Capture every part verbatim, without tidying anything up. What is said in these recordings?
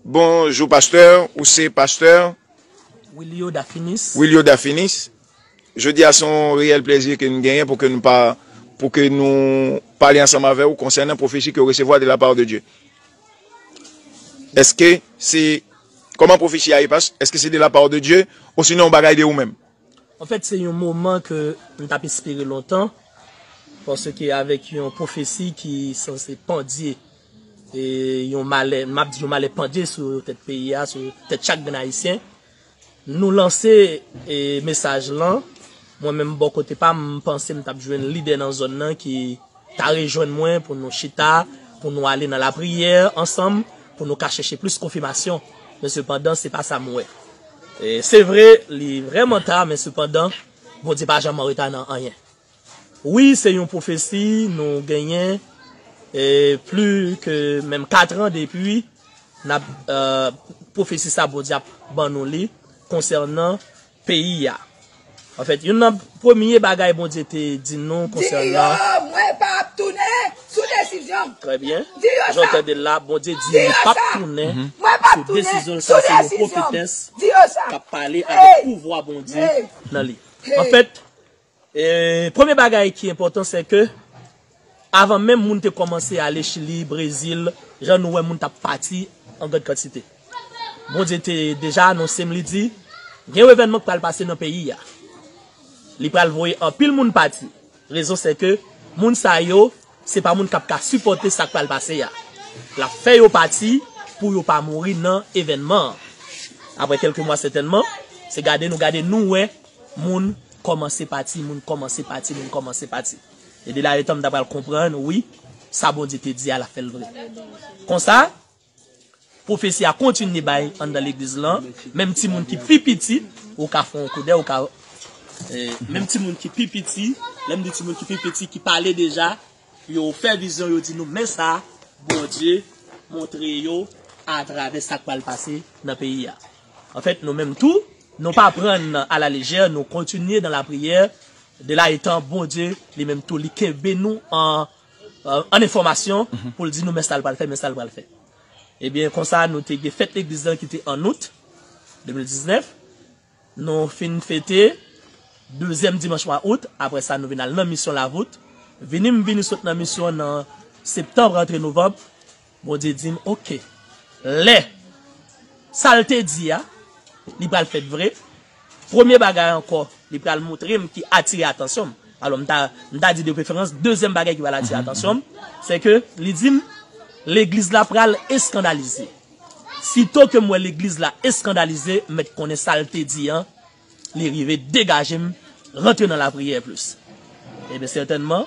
Bonjou pastè, ou se pastè Wilio Dafinis. Wilio Dafinis. Jodi a se yon reyèl plezi ke nou genyen pou ke nou pa pou ke nou pale ansanm avè ou konsènan pwofesi ke w resevwa de la part de Dieu. Èske se kòman pwofesi a ye pas? Èske se de la part de Dieu ou sinon yon bagay de ou menm? Anfèt, se yon moman ke m t ap espere lontan, paske avèk yon pwofesi ki sanse pandye, e yon malè, m ap di yon malè pandye sou tèt peyi a, sou tèt chak grenn Ayisyen. Nou lanse e, mesaj lan. Mwen menm bò kote pa m, m panse m t ap jwenn lidè nan zòn nan ki ta rejwenn mwen pou nou chita, pou nou ale nan lapriyè ansanm, pou nou ka chèche plis konfimasyon. Men sepandan, se pa sa m wè. E, se vre, li vrèman ta, men sepandan, Bondye pa janm an reta nan anyen. Wi, se yon pwofesi nou genyen e, pli ke menm kat an depi n ap e, pwofesi sa Bondye ap ban nou li konsènan peyi a. Anfèt, youn nan premye bagay Bondye te di nou konsènan. Mwen p ap tounen sou desizyon m. Trè byen. Di yo Jan w sa. Tande l la, Bondye di li p ap tounen Mwen p ap sou tounen desizyon l sou sa, se yon desizyon m. pwofetès Di yo sa. k ap pale avèk pouvwa Bondye nan li. Anfèt, e, premye bagay ki enpòtan, se ke avan menm moun te kòmanse ale Chili, Brezil, jan nou wè moun t ap pati an grann kantite. Bondye te deja anonse m, li di, gen yon evènman k pral pase nan peyi a. Li pral voye anpil moun pati. Rezon se ke moun sa yo, se pa moun k ap ka sipòte sa k pral pase a. L ap fè yo pati pou yo pa mouri nan evènman an. Apre kèlke mwa sètènman, se gade nou gade nou wè moun kòmanse pati, moun kòmanse pati, moun kòmanse pati. E de la etan m ta pral konprann, wi, sa Bondye te di a, l ap fè l vre. Konsa, pwofesi a kontinye bay anndan legliz lan, menm timoun ki pi piti, ou ka fè yon koudè, ou ka. E, menm timoun ki pi piti, lè m di timoun ki pi piti, ki pale deja, yo fè vizyon, yo di nou, men sa, Bondye montre yo atravè sa k pral pase nan peyi a. Anfèt, nou menm tou, nou pa pran alalejè, nou kontinye nan lapriyè, de la etan Bondye, li menm tou, li kenbe nou an, an enfòmasyon pou l di nou, men sa l pral fè, men sa l pral fè. Ebyen, konsa, nou te gen fèt legliz lan ki te an out de mil diznèf. Nou fin fete dezyèm dimanch mwa out. Apre sa, nou vin al nan misyon Lavout. Vini m vini sot nan misyon nan septanm rantre novanm. Bondye di m, oke. Lè sa l te di a, li pral fèt vre. Premye bagay ankò, li pral montre m ki atire atansyon m. Alò, m ta, m ta di de preferans, dezyèm bagay ki pral atire atansyon m, se ke li di m, legliz la pral eskandalize. Sito ke m wè legliz la eskandalize, m mèt konnen sa l te di an, li rive degaje m, rantre nan lapriyè plis. Ebyen, sètènman,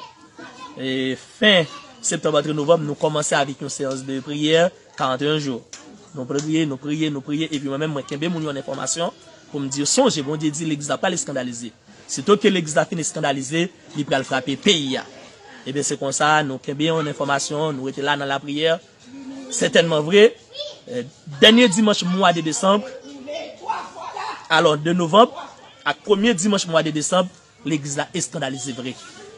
e fen septanm antre novanm, nou kòmanse avèk yon seyans de priyè, karannteyen jou. Nou priye, nou priye, nou priye, epi mwen menm, mwen kenbe moun yo an enfòmasyon pou m di yo, sonje, Bondye di legliz la pral eskandalize. Sito ke legliz la fin eskandalize, li pral frape peyi a. Ebyen, se konsa, nou kenbe yon enfòmasyon, nou rete la nan lapriyè. Sètènman vre, e, dènye dimanch mwa de desanm, alò, de novanm, ak premye dimanch mwa de desanm, legliz la eskandalize vre.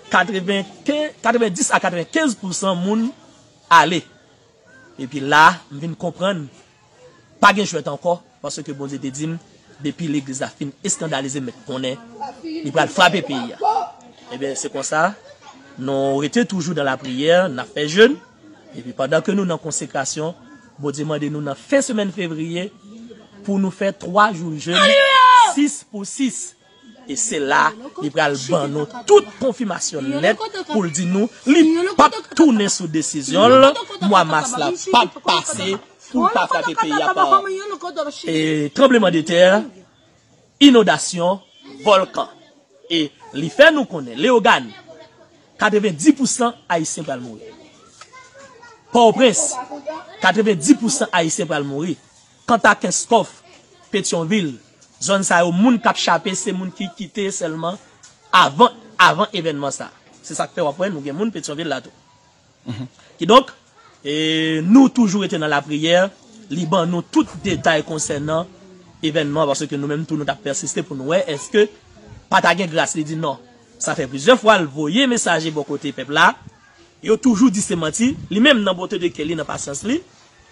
Katrevenkenz, katrevendis a katrevenkenz pousan moun ale. Epi la, m vin konprann, pa gen jwèt ankò, paske Bondye te di m, depi legliz la fin eskandalize, m mèt konnen, li pral frape peyi a. Ebyen, se konsa, nou rete toujou nan lapriyè, n ap fè jèn, epi pandan ke nou nan konsekrasyon, Bondye mande nou nan fen semèn fevriye, pou nou fè twa jou jèn, sis pou sis. E se la, li pral ban nou tout konfimasyon nèt pou l di nou, li p ap tounen sou desizyon l, mwa mas la p ap pase pou l pa frape peyi a pa e, tranblemanntè, inondasyon, vòlkan. E li fè nou konnen, Leyogàn, katrevendis pousan Ayisyen pral mouri. Pòtoprens, katrevendis pousan Ayisyen pral mouri. Kanta Kenskòf, Petyonvil, zòn sa yo, moun k ap chape, se moun ki kite sèlman avan, avan evènman sa. Se sa k fè w ap wè nou gen moun Petyonvil la tou. Kidonk, e, nou toujou rete nan lapriyè, li ban nou tout detay konsènan evènman, paske nou menm tou nou t ap pèsiste pou nou wè èske pa ta gen gras. Li di non. Sa fè plizyè fwa l voye mesaje bò kote pèp la, yo toujou di se manti, li menm nan bonte de kè li, nan pasyans li,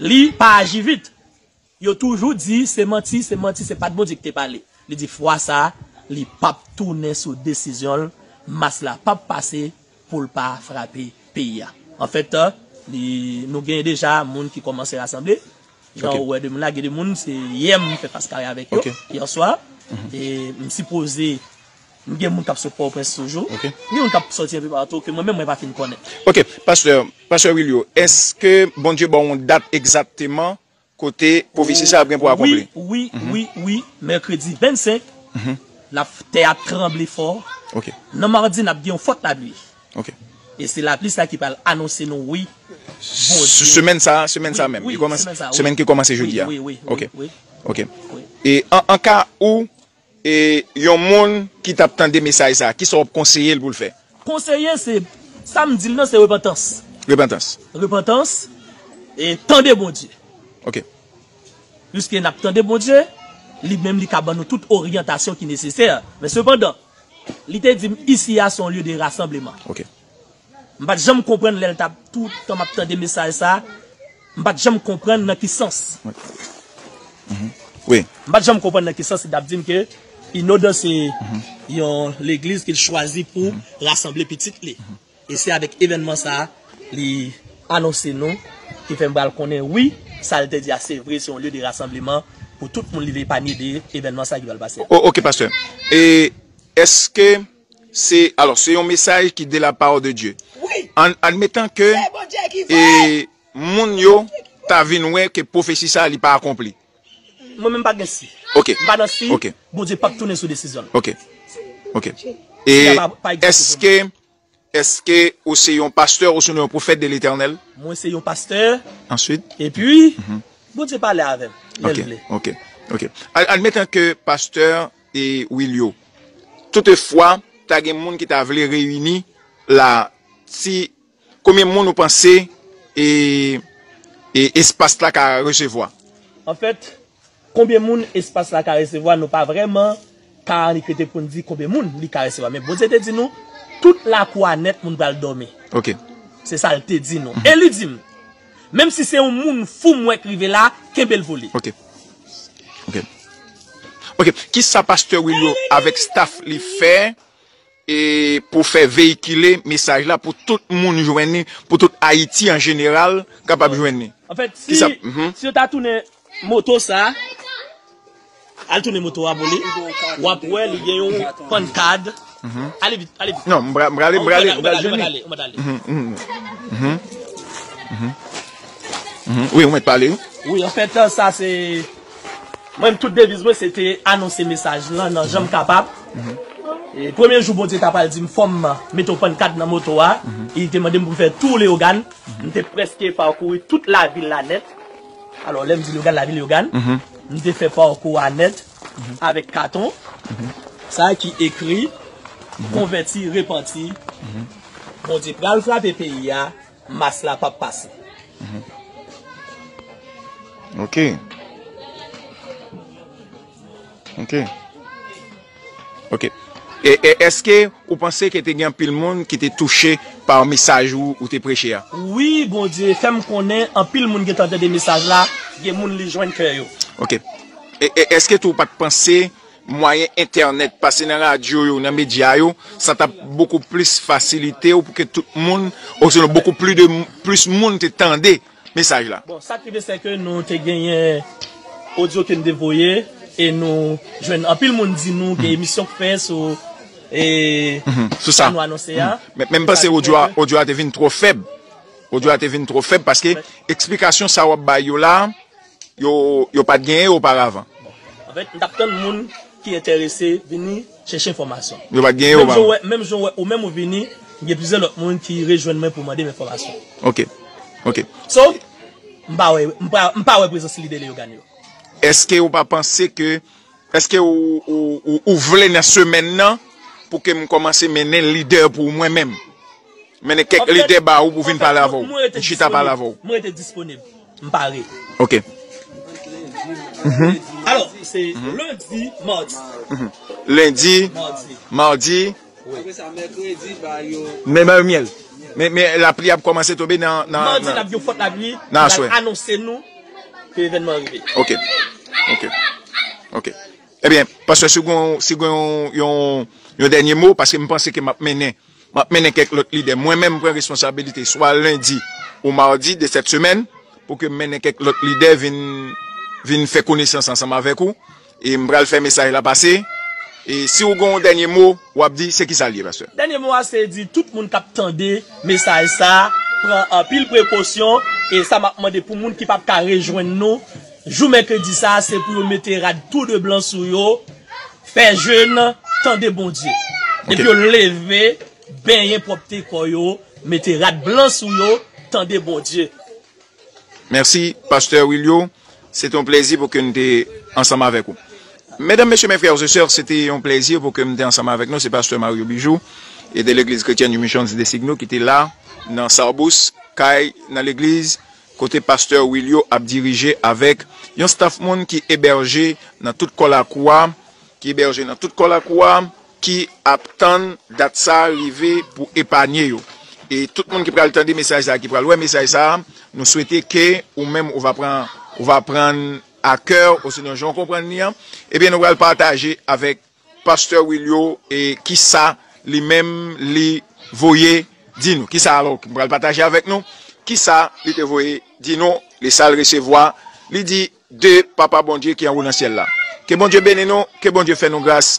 li pa aji vit. Yo toujou di se manti, se manti, se pa t Bondye ki te pale. Li di fwa sa a, li p ap tounen sou desizyon l, mas la p ap pase pou l pa frape peyi a. Anfèt, li, nou gen deja moun ki kòmanse rasanble. Jan Ok. ou wè de moun la, gen de moun, se yè m fè fas kare avèk yo, Ok. yè swa. Mhm. E m sipoze, m gen moun k ap sot Pòtoprens toujou. Ok. Gen moun k ap sòti enpe patou ke mwen menm mwen pa fin konnen. Ok, pastè, pastè Willio, èske Bondye ba w yon dat egzakteman kote pwofesi sa ap gen pou akonpli? Wi, wi, Mhm. wi, wi. Mèkredi vennsenk, Mhm. l ap, tè a tranble fò. Ok. Nan madi, n ap gen yon fòt lapli. Ok. E se lapli sa ki pral anonse nou, wi, Bondye. Se-, semèn sa, semèn sa Wi, menm. wi, Li kòmanse, semèn sa, wi. semèn ki kòmanse Wi, jodi a. wi, wi, wi, Ok. wi. Ok. Wi. E an, an ka ou, e yon moun ki t ap tande mesaj sa, kisa w ap konseye l pou l fè? Konseye, se, sa m di l nan, se repantans. Repantans. Repantans, e tande Bondye. Ok. Piske n ap tande Bondye, li menm li ka ban nou tout oryantasyon ki nesesè. Men sepandan, li te di m, isi a se yon lye de rasanbleman. Ok. M pa t janm konprann lè l t ap, tout tan m ap tande mesaj sa, m pa t janm konprann nan ki sans. Wi. Mhm. Wi. M pa t janm konprann nan ki sans li t ap di m ke Inodan se Mhm. yon legliz ke l chwazi pou Mhm. rasanble pitit li. Mhm. E se avèk evènman sa a, li anonse nou, ki fè m pral konnen, wi, sa l te di a, se vre, se yon lye de rasanbleman pou tout moun li vle epanye de evènman sa a ki pral pase a. O-, ok, pastè. E èske se, alò, se yon mesaj ki de la part de Dieu. Wi. An, admetan ke Se Bondye ki e, voye. moun yo ta vin wè ke pwofesi sa a, li pa akonpli. Mwen menm pa gen si. Ok. M pa nan si. Ok. Bondye p ap tounen sou desizyon l. Ok. Ok. E Sa pa, pa egziste pou èske, èske ou se yon pastè ou se yon pwofèt de Letènèl? Mwen se yon pastè. Answit? Epi, Mhm. Bondye pale avè m, lè l Ok. vle. Ok. Ok. Ad-, admetan ke pastè e Willio, toutefwa, ta gen moun ki ta vle reyini la, si Konbyen moun ou panse e, e espas la ka resevwa? Anfèt, konbyen moun espas la ka resevwa, nou pa vrèman ka annik rete pou n di konbyen moun li ka resevwa. Men Bondye te di nou, tout lakou a nèt moun pral dòmi. Ok. Se sa l te di nou. Mhm. E li di m, menm si se yon moun fou m wè k rive la, kenbe l pou li. Ok. Ok. Ok. Kisa pastè Willio avèk staff li fè e pou fè veyikile mesaj la pou tout moun jwenn li, pou tout Ayiti an jeneral kapab jwenn li. Anfèt, si, Kisa, mhm. si yo ta tounen moto sa, al tounen moto a pou li, w ap wè li gen yon pannkad. Mhm. Ale vit, ale vit. Non, m pra-, m prale, m prale, m prale jwenn li. Ou mèt ale, ou mèt ale. Mhm, mhm, mhm. Mhm. Mhm. Wi, ou mèt pale, wi. Wi, anfèt, sa se Mwen, tout deviz mwen, se te anonse mesaj lan nan jan m kapab. Mhm. E premye jou Bondye ta pral di m fò m mete yon pannkad nan moto a, Mhm. e li te mande m pou m fè tou Leyogàn. Mhm. M te prèske pakouri tout lavil la nèt. Alò, lè m di Leyogàn, lavil Leyogàn, Mhm. m te fè pakou a nèt Mhm. avèk katon. Mhm. Sa ki ekri, Mhm. konvèti, repanti. Mhm. Bondye pral frape peyi a, mas la p ap pase. Mhm. Ok. Ok. Ok. E, e èske ou panse ke te gen anpil moun ki te touche pa mesaj ou, ou te preche a? Wi, Bondye fè m konnen anpil moun gentan tande mesaj la, gen moun li jwenn kè yo. Ok. E, e èske tou ou pa t panse mwayen entènèt, pase nan radyo yo, nan medya yo, sa t ap bokou plis fasilite w pou ke tout moun, osinon bokou plis de, plis moun te tande mesaj la. Bon, sa k rive, se ke nou te genyen odyo ke n te voye, e nou jwenn anpil moun di nou gen Mhm. emisyon k fè sou, e, Mhm. Sou sa. sa nou anonse a. Mhm. Men, men m panse Sa k odyo a, fè ke odyo a te vin twò fèb. Odyo a te vin twò fèb paske Men eksplikasyon sa w ap bay yo la, yo, yo pa t genyen oparavan. Bon. Anfèt, m t ap tann moun ki enterese vini chèche enfòmasyon. Yo pa t genyen oparavan. Menm jan w wè, menm jan w wè, ou menm ou vini, gen plizyè lòt moun ki rejwenn mwen pou mande m enfòmasyon. Ok. Ok. So, m pa wè, m pa, m pa wè prezans lidè Leyogàn yo. Èske ou pa panse ke Èske ou, ou, ou, ou vle nan semèn nan pou ke m kòmanse mennen lidè pou mwen menm? Mennen kèk Anfèt, lidè ba ou pou vin anfèt, pale avè w. Mwen rete Pou chita pale disponible. avè w. Mwen rete disponib. M pare. Ok. Mhm. Alò, se Mhm. lendi, madi. Mhm. Lendi, Madi. madi. Wi. Apre sa, mèkredi, ba yo. Men ba yo myèl. Men, men lapli ap kòmanse tonbe nan, nan, Madi, nan n ap gen fòt lapli. Nan aswè. Anonse nou. ke evènman an rive. Ok. Ok. Ok. Ebyen, pastè, si w gen, si w gen yon, yon, yon dènye mo, paske m panse ke m ap mennen, m ap mennen kèk lòt lidè. Mwen menm, m pran responsabilite, swa lendi ou madi de sèt semèn, pou ke m mennen kèk lòt lidè vin, vin fè konesans ansanm avèk ou. E m pral fè mesaj la pase. E si w gen yon dènye mo, w ap di, se kisa l ye, pastè? Dènye mo a se di tout moun k ap tande mesaj sa a, pran anpil prekosyon, e sa m ap mande pou moun ki p ap ka rejwenn nou, jou mèkredi sa a, se pou yo mete rad tou de blan sou yo, fè jèn, tande Bondye. Depi yo leve, benyen pwòpte kò yo, mete rad blan sou yo, tande Bondye. Mèsi, pastè Wilio. Se te yon plezi pou ke n te ansanm avèk ou. Medam, mesye, mes frères et sœurs, se te yon plezi pou ke m te ansanm avèk nou. Se pastè Mario Bijou e de Legliz Kretyèn New Missions de Signo ki te la nan Sawbous, kay nan legliz kote pastè Wilio ap dirije avèk yon staff moun ki ebèje nan tout kò lakou a, ki ebèje nan tout kò lakou a, ki ap tann dat sa a rive pou epanye yo. E tout moun ki pral tande mesaj sa a, ki pral wè mesaj sa a, nou swete ke ou menm ou va pran, ou va pran a kè, osinon jan w konprann li an, ebyen nou pral pataje avèk pastè Wilio e kisa li menm li voye di nou. Kisa alò ki pral pataje avèk nou? Kisa li te voye di nou? Li sa l resevwa, li di de Papa Bondye ki anwo nan syèl la. Ke Bondye beni nou, ke Bondye fè nou gras.